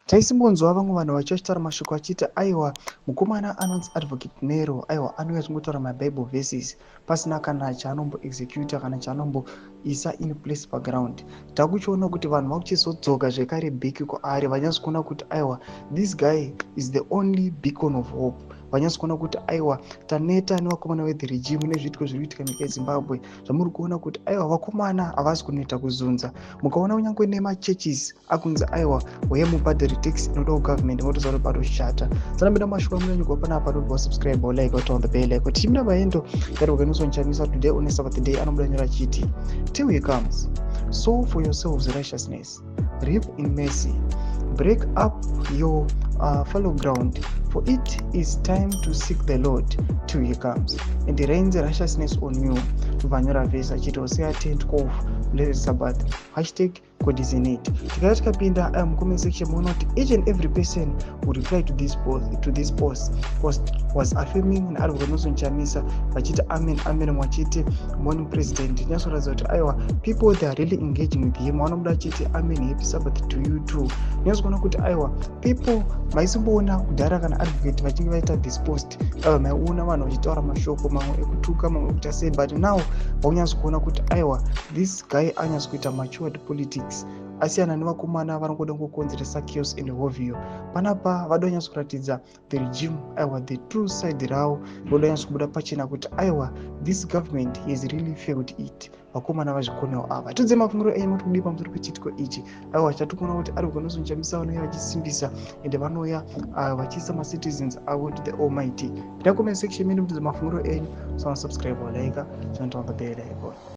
Taisimbonzwa vamwe vanhu vachitaura mashoko achiti, aiwa, mukomana anonzi Advocate Nero, aiwa, anouya achingotaura maBible verses pasina kana chaanomboexecuta kana chaanomboisa in place paground. Takuchiona kuti vanhu vakuchizodzoka zvekare back kwaari, vanyatso kuona kuti, aiwa, this guy is the only beacon of hope. Vanyatso kuona kuti, aiwa, taneta nevakomana vethe regime nezviitiko zviri kuitika munyika yeZimbabwe. Zvamuri kuona kuti, aiwa, vakomana havasi kunoita kuzunza. Mukaona kunyange nemachurches akunzi, aiwa, uye mubhadhari tax inoda kugovernment, motoziva kuti patoshata. Sanapinda mashoko amunonyigwa panapa, anobva subscribe, like, turn on the bell icon. Tichipinda paendo yati Nelson Chamisa today on Sabbath day, anobuda nyora achiti, "Till he comes, sow for yourselves righteousness, reap in mercy, break up your fallow ground, for it is time to seek the Lord till he comes and rains righteousness on you." Vanyora vhesi achiti Hosea 10:12, blessed Sabbath, #GodIsInIt. Tikati tikapinda mucomment section, muona kuti each and every person who reply to this post was affirming naAdvocate Nelson Chamisa, vachiti amen, amen, vachiti morning president. Nyatsoratidza kuti, aiwa, people, they are really engaging with him. Vanobuda achiti amen, happy Sabbath to you too. Nyatsokuona kuti, aiwa, people, maisimboona kudhara kana advocate vachinge vaita this post, aiwa, maiona vanhu vachitaura mashoko mamwe ekutuka, mamwe ekuita sei, but now vaunyatsokuona kuti, aiwa, this guy anyatso kuita matured politics, asiyana nevakomana vanongoda kungokonzeresa chaos and hovio. Panapa vada kunyatso kuratidza the regime, aiwa, the true side ravo voda nyatso kubuda pachena kuti, aiwa, this government has really failed it. Vakomana vazvikonewo ava. Tidze mafungiro enyu mati kudii pamusoro pechiitiko ichi? Aiwa, chatikuona kuti ari Nelson Chamisa vanouya vachisimbisa ende vanouya vachiisa macitizens avo to the Almighty. Pinda comment section mene mutidze mafungiro enyu. Subscribe, like, turn on the bell icon.